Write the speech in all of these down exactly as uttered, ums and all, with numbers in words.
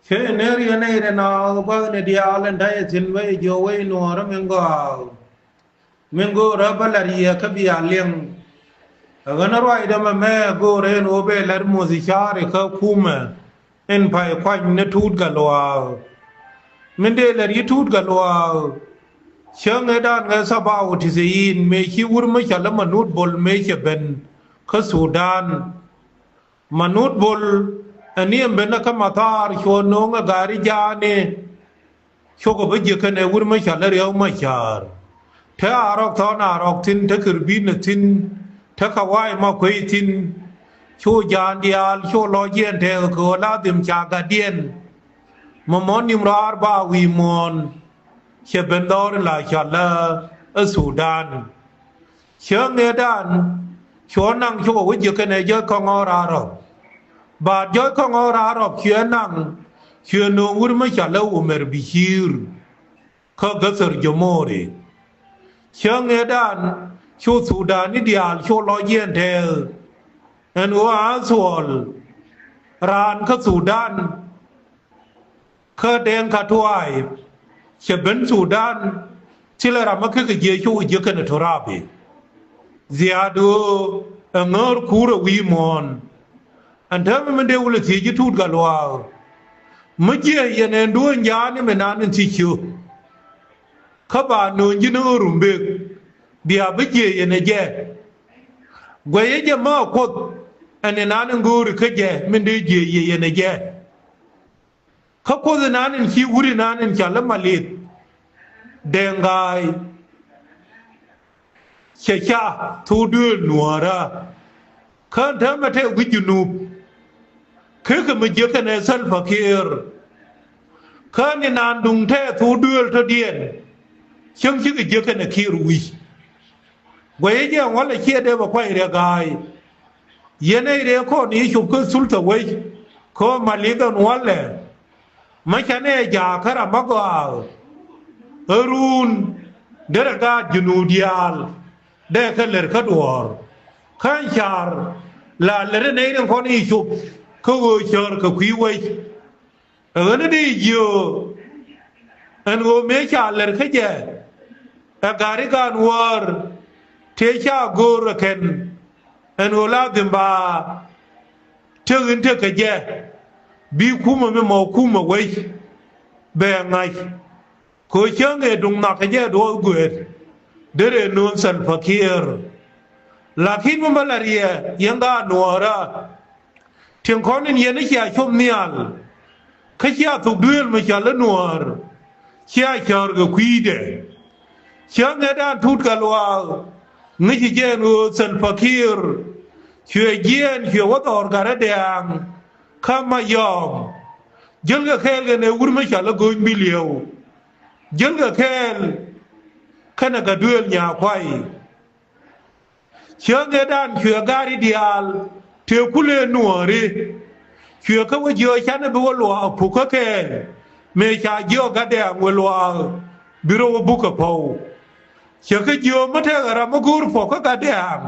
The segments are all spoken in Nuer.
Kɛ nɛr yɛn nɛy rɛ naath gua̱thni diaal ɛn ta̱yɛ thi̱n wec jiɔ wec nuɔɔrä min gɔaa. Min go̱o̱rä bä la̱r yɛ kä bia liɛŋ. Ɛ ɣän ruacdä mɛmɛ go̱o̱rä ɛn ɣöö bɛ la̱r muth ca̱ri kä kumɛ. Ɛn pay kuany ni Tuut Gatluak. Min dee la̱r yi Tuut Gatluak. Cäŋ ëëdan ŋɛ thabaw ti thiin mëë ci wur mi cɔal i̱ Manut Bol mëë cɛ ben kä Thudan. Manut Bol ɛ ni ɛn ben kä mathaar cuɔ no̱o̱ŋ ɛ gari jaani. Cukɛ bä jiäk kɛnɛ wur mi cɔal i̱ Riɛk Macäär. Te Arɔk Thɔn Arɔk thi̱n, te Kirbin ɛ thi̱n, te Kaway Makuey thi̱n. Cu jaan diaal cu lɔc jiɛn tɛɛk kɛ ɣöö la dhim ca gatdiɛn. Mɛ mɔn nim raar ba wi̱i̱ muɔ̱ɔ̱n. Cɛ ben dhɔr in la cɔal i̱ Thudan. Cäŋ ëëdan cuɔ naŋ cukɛ wä jiäk kɛnɛ jɔc kɔŋ ɣɔr Arɔp. Baat jɔc kɔŋ ɣɔr Arɔp cuɛ naŋ cuɛ no̱o̱ŋ wur mi cɔal i̱ Umɛr Biciir. Kä Gäthär Jomori. Cäŋ ëëdan cu Thudani diaal cu lɔc jiɛn tɛɛth. Ɛn ɣöö a thuɔl raan kä Thudan. Kä Dɛŋka Tuay cɛ ben Thudan. Thilɛ ram mi kekɛ jiɛ cu jiäk kɛnɛ Turabi. Dhiaat ɣöö ɛ ŋäär kuur ɛ wi̱i̱ muɔ̱ɔ̱n. Ɛn täämɛ min dee wulɛ thiec ji̱ Tuut Gatluak. Mi jiɛ yɛn ɛn duɔ̱ɔ̱ny jaani mi nan in thiec ciö. Kä ba no̱o̱ny ji̱n ɣöö Rumbek bia bi jiɛ yɛn ɛ jɛ. Guɛyɛ jɛ mä Kuoth ɛn in nan in go̱o̱ri kä jɛ min dee jiɛ yɛ yɛn ɛ jɛ. Kä Kuoth inan in ci wut inan in cɔal i̱ Malith Dɛŋga̱a̱y. Cɛ ca thok duëël nuäärä. Kä ɛn täämɛ tɛk wi̱c Junub. Kekɛ mi jiäk kɛnɛ Salva Kiir. Kä ɛn inan duŋ tɛk thok duëël tɔ̱diɛn. Cäŋ cikɛ jiäk kɛnɛ Kiir wi̱c. Guɛcä jɛ ɛn walɛ ciɛ dee bɛ kuay Riɛk Ga̱a̱y. Yɛn ɛ Riɛk kɔn i̱ cop kä thultha wec. Kä Malith ɛn walɛ. Mä canɛ jaak kä ram mä gɔaa. Ɛ run derɛ gaat Junub diaal. Dee kä lɛr kä duɔ̱ɔ̱r. Kä ɛn ca̱r la lɛr ɛ nɛy rin kɔn i̱ cop. Kä ɣöö cäär kɛ kui̱ wec. Ɛ ɣän ni di jiö. Ɛn ɣöö mëë ca lɛr kä jɛ. Ɛ gari gaan wäär. Tëë ca go̱o̱r ɛ kɛn. Ɛn ɣöö la dhim ba. Tëk in tëk kɛ jɛ. Bi kumä mi mɔ kumä wec. Bɛ ŋa̱c. Kɛ ɣöö cäŋ ëë duŋ nhɔakä jɛ duɔth guëët. Derɛ no̱o̱ŋ Salva Kiir. Lakin mi bä la riɛ yɛn gaat nuäärä. Tin kɔn in yɛn i̱ cia cop nhial. Kä cia thok duëël mi cɔal i̱ nuäär. Cia cäär kɛ kui̱dɛ. Cäŋ ëëdan Tuut Gatluak. Ŋäci jɛ ɛn ɣöö Salva Kiir. Cuɛ jiɛɛn cuɛ wä dhɔr gat rɛ̈t dɛ̈ɛ̈ŋ. Kä Mayɔm. Jälkɛ kɛɛl kɛnɛ wur mi cɔal i̱ Go̱o̱ny Biliëw. Jälkɛ kɛɛl kɛnɛ Gatduëël Nyakuay. Cäŋ ëëdan cuɛ gari diaal tëë kulëë nuääri. Cuɛ kä wä jiök canɛ bi wä luaak puk kä kɛɛl. Mëë ca jiök gat dɛ̈ɛ̈ŋ wä luaak bi rɔ wä buk kɛ pɔw. Cɛ kä jiök mi tëëkɛ ram mi go̱o̱r puɔ̱k kä gat dɛ̈ɛ̈ŋ.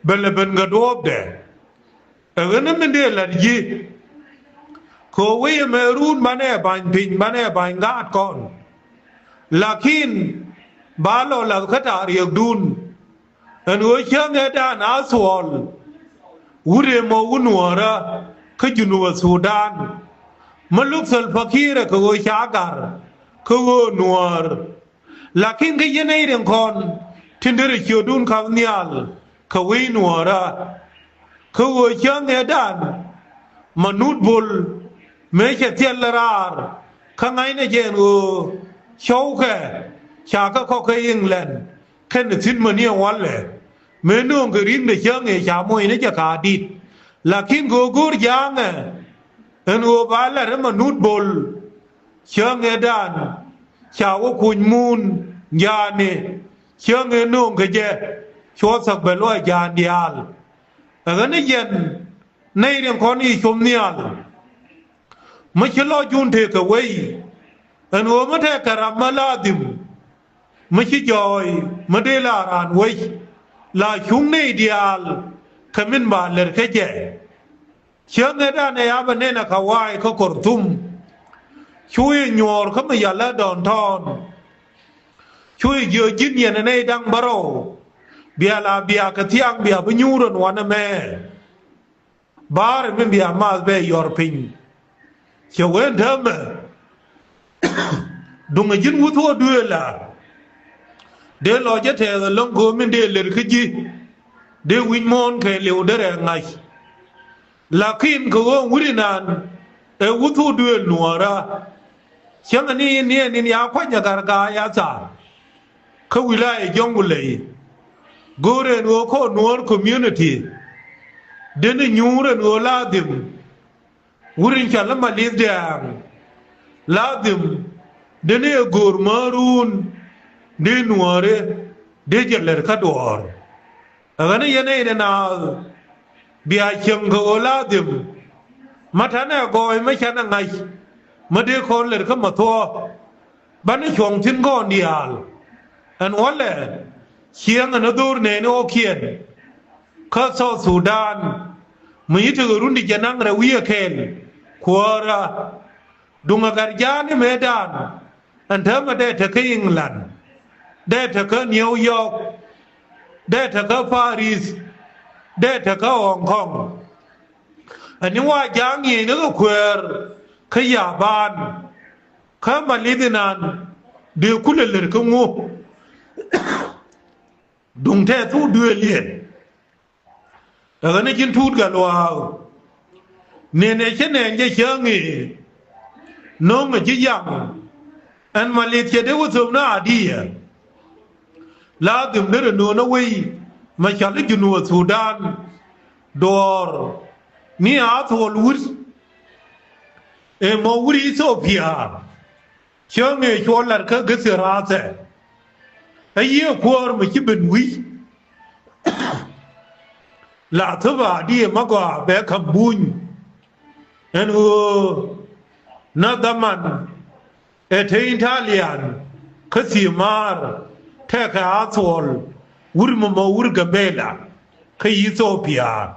Bɛ lɛ ben kɛ duɔ̱ɔ̱pdɛ. Ɛ ɣän ni min dee la̱t ji̱. Kɛ ɣöö wec ɛmɛ run banɛ ba̱ny piny banɛ ba̱ny ŋa̱a̱t kɔn. Lakin ba lɔ lath kä ta̱a̱ riɛkdun. Ɛn ɣöö cäŋ ëëdan a thuɔl. Wut ëë mɔ wut nuäärä kä Junub Thudan. Mi luk Salva Kiir ɛ kɛ ɣöö ca ga̱r kä ɣöö nuäär. Lakin kä yɛn nɛy rin kɔn tin derɛ ciötdun ka̱m nhial kɛ wec nuäärä. Kä ɣöö cäŋ ëëdan Manut Bol mëë cɛ thil raar kä ŋa̱cnɛ jɛ ɛn ɣöö cɔwkɛ ca kɛ kɔk kä England kɛnɛ thi̱n mäni ɛn walɛ. Mëë nööŋkɛ ri̱ŋdɛ cäŋ ëë ca moc ni jɛ ka̱a̱t di̱t. Lakin kɛ ɣöö go̱o̱r ja̱a̱ŋɛ ɛn ɣöö ba la̱t ɛ Manut Bol. Cäŋ ëëdan ca wä kuny mun ja̱a̱ni. Cäŋ ëë nööŋ kɛ jɛ cuɔ thäk bɛ luɔc ja̱a̱n diaal. Ɛ ɣän ni yɛn nɛy rin kɔn i̱ com nhial. Mi ci lɔcdun tëëkɛ wei ɛn ɣöö mi tɛkɛ ram mi la dhim. Mi ci jɔɔy mi dee la raan wec la cuŋ nɛy diaal kɛ min ba lɛr kä jɛ. Cäŋ ëëdan ɛ ya bɛ nɛn ɛ Kaway kä Kɔrthum. Cu yɛ nyuɔɔr kä mi yalä downtown. Cu yɛ jiök ji̱n yɛn ɛ nɛy da̱ŋ bärɔw. Bia la bia kɛ thiaŋ bia bi nyuur ɛn wanɛ mɛ. Ba̱a̱r mi bia math bɛ yɔr piny. Cɛ wen täämɛ. Duŋ ji̱n wuth wä duëël la. Dee lɔ jɛ tɛɛth ɛlɔ̱ŋ go̱o̱m in dee lër kä ji̱. Dee wi̱c muɔ̱ɔ̱n kɛɛliw derɛ ŋa̱c. Lakin kɛ ɣöö wi̱ri nan ɛ wuth wä duëël nuɔɔrä. Cäŋɛ ni in niɛn in ya kuany ɛ gargaa ya thaar. Kä wi̱laayɛ Jɔŋgulɛy. Go̱o̱r ɛn ɣöö kɔn Nuɔ̱ɔ̱r community. Deni nyuur ɛn ɣöö ladhim. Wur in ca lä Malith Dɛ̈ɛ̈ŋ. Ladhim. Deni ɛ go̱o̱r määrun. Dee nuɔ̱ɔ̱ri. Dee jɛ lɛr kä duɔ̱ɔ̱r. Ɛ ɣän yɛn ɛ in ɛ naath. Bia cieŋ kɛ ɣöö ladhim. Mä ta̱nɛ gɔɔy mä canɛ ŋa̱c. Mä dee kɔn lɛr kä mä thuɔ̱ɔ̱. Banɛ cuɔ̱ŋ thi̱n kɔn diaal. Ɛn wälɛ. Ciɛŋ ɛn ɛ dho̱r nɛɛni ɣɔ̱kiɛn. Kä South Sudan. Mi ci tekɛ run ti jɛ naŋ rɛw wi̱i̱ ɛ kɛɛl. Kuäärä. Duŋ ɛ gat ja̱a̱n imɛɛdan. Ɛn täämɛ dee tekä England. Dee tekä New York. Dee tekä Paris. Dee tekä Hong Kong. Ɛn ni wa ja̱a̱n ŋi̱eecni kɛ kuäär. Kä Yaban. Kä Malith inan dee kulɛ lär kä ŋu. Duŋ tɛth wä duëël yɛn. Ɛ ɣän ji̱n tuut gat luaak. Nɛn ɛ cä nɛn jɛ cäŋ i̱ no̱ŋ ɛ ji̱ yaŋ. Ɛn Malith cɛ dee wä thöp ni adiɛ. Ladhim derɛ no̱o̱n ɛ wei mɛ cɔal i̱ Junub Thudan. Duɔ̱ɔ̱r ni a thuɔl wut. Ëë mɔ wur Ithiopia. Cäŋ ëë cuɔ lat kä gäthi rathɛ. Ɛ yiëë kuäär mi ci ben wi̱c. La thöp a diɛ ma gɔaa bɛ ka̱m buny. Ɛn ɣöö na dhaman ɛ te Italian kä thiëëmaar tɛkɛ a thuɔl wur mi mɔ wur Gambela kä Ithiopia.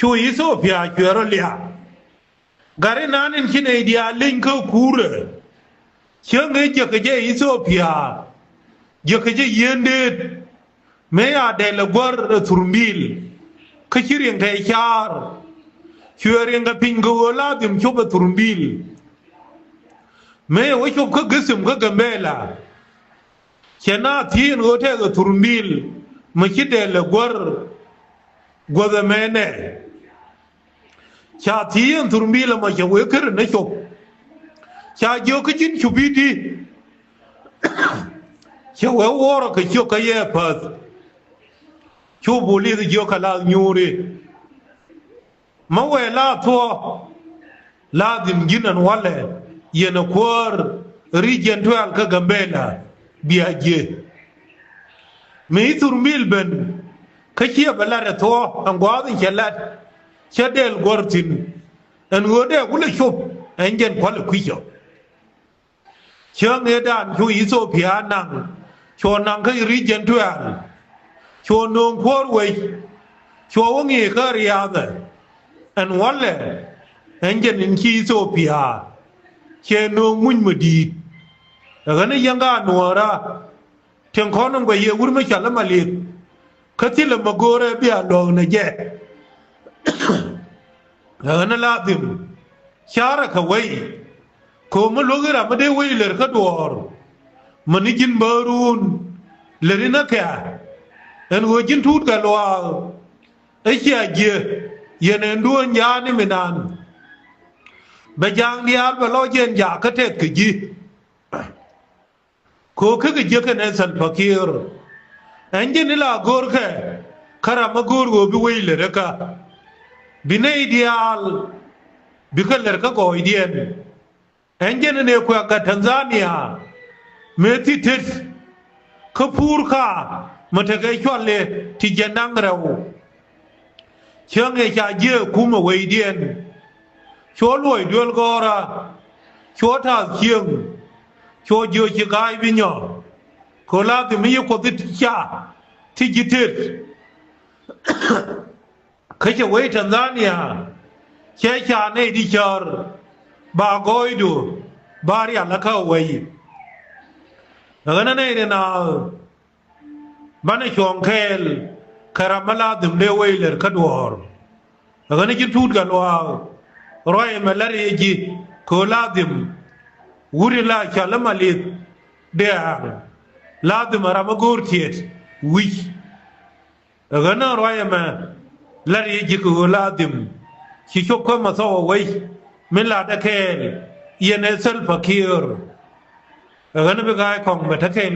Cu Ithiopia cuɛ rɔ liaak. Gari nan in ci nɛy diaal leny kä kuurɛ. Cäŋ ëë jiäkä jɛ Ithiopia. Jiäkä jɛ yieen deet. Mëë ya dɛl ɛ guäär ɛ thurmbil. Kä ci riɛŋ tɛy caar. Cuɛ riɛŋ kɛ piny kɛ ɣöö ladhim cop ɛ thurmbil. Mëë wä cop kä gethim kä Gambela. Cɛ na thi̱i̱n ɣöö tɛkɛ thurmbil. Mɛ ci dɛl ɛ guäär. Guäth ɛmɛnɛ. Ca thi̱i̱n thurmbil ɛmɔ cɛ wee kärɛ ni cop. Ca jiök kä ji̱n cup i̱di. Cɛ wee wuɔrä kɛ ciök kä yɛ päth. Cu bulith jiök kɛ lath nyuuri. Mä wee la thuɔ̱k. Ladhim ji̱n ɛn walɛ yɛn ɛ kuäär region twelve kä Gambela bia jiɛ. Mi thurmbil ben kä ciɛ bɛ lat ɛ thuɔ̱k ɛn gua̱a̱th in cɛ lat. Cä dɛl guɔ̱r thi̱n ɛn ɣöö dee kulɛ cop ɛn jɛn kualɛ kui̱cɔ. Cäŋ ëëdan cu Ithiopia naŋ. Cuɔ naŋ kä region twelve. Cuɔ nööŋ kuäär wec. Cuɔ wä ŋi̱i̱c kä riathɛ. Ɛn walɛ ɛn jɛn in ci Ithiopia. Cɛ nööŋ muc mi di̱i̱t. Ɛ ɣän ɛ yɛn ka nuɔɔra. Tin kɔn in guɛ yɛ wur mi cɔal i̱ Malith. Kä thilɛ mi go̱o̱rɛ bia luɔ̱k ni jɛ. Ɛ ɣän ladhim carɛ kɛ wei. Kɛ ɣöö mi luäk i̱ ram mi dee wei lɛr kä duɔ̱ɔ̱r. Mäni ji̱n bäärun lɛr inɛ kɛ. Ɛn ɣöö ji̱n tuut kɛ luaak. Ɛ cia jiɛ yɛn ɛn duɔ̱ɔ̱n ja̱a̱n iminan. Bɛ ja̱a̱ŋ diaal bɛ lɔ jɛn jaak kä tɛth kɛ ji̱. Kɛ ɣöö kä kɛ jiäk kɛnɛ Salva Kiir. Ɛn ji̱n ila go̱o̱rkɛ kä ram mi go̱o̱r ɣöö bi wec lät ɛ kä bi nɛy diaal bi kä lät kä gɔɔydiɛn. Ɛn ji̱n in ëë kuɛk gat Tanzania mëë thi tet kä puur ka mi tekɛ cuali ti jiɛn da̱ŋ rɛw. Cäŋ ëë ca jiëë kumɛ wecdiɛn. Cuɔ luɔc duel gɔɔra. Cuɔ ta̱a̱th cieŋ. Cuɔ jiö ci ga̱a̱c bi nyɔ. Kɛ ladhim mi yi kuɔth ti ca ti ji̱ tet. Kä cɛ wec Tanzania cɛ ca nɛy di cäär. ba gɔɔydu ba rial kä wec. Ɛ ɣän ɛ nɛy ri naath banɛ cuɔ̱ŋ kɛɛl kɛ ram mi la dhim dee wec lɛr kä duɔ̱ɔ̱r. Ɛ ɣän ɛ ci tuut kɛ luaak ruac ɛmɛ lɛr yɛ ji̱ kɛ ɣöö la dhim wut in la cɔl i̱ Malith Dɛ̈ɛ̈ŋ, la dhim ɛ ram mi go̱o̱r tiɛt wi̱c. Ɛ ɣän ɛ ruac ɛmɛ lɛr yɛ ji̱ kɛ ɣöö la dhim ci cop kä mɛ thɔw ɛ wec min latdɛ kɛɛl yɛn ɛ Salva Kiir. Ɛ ɣän ɛ bi ga̱a̱c kɔŋ bɛ te kɛɛl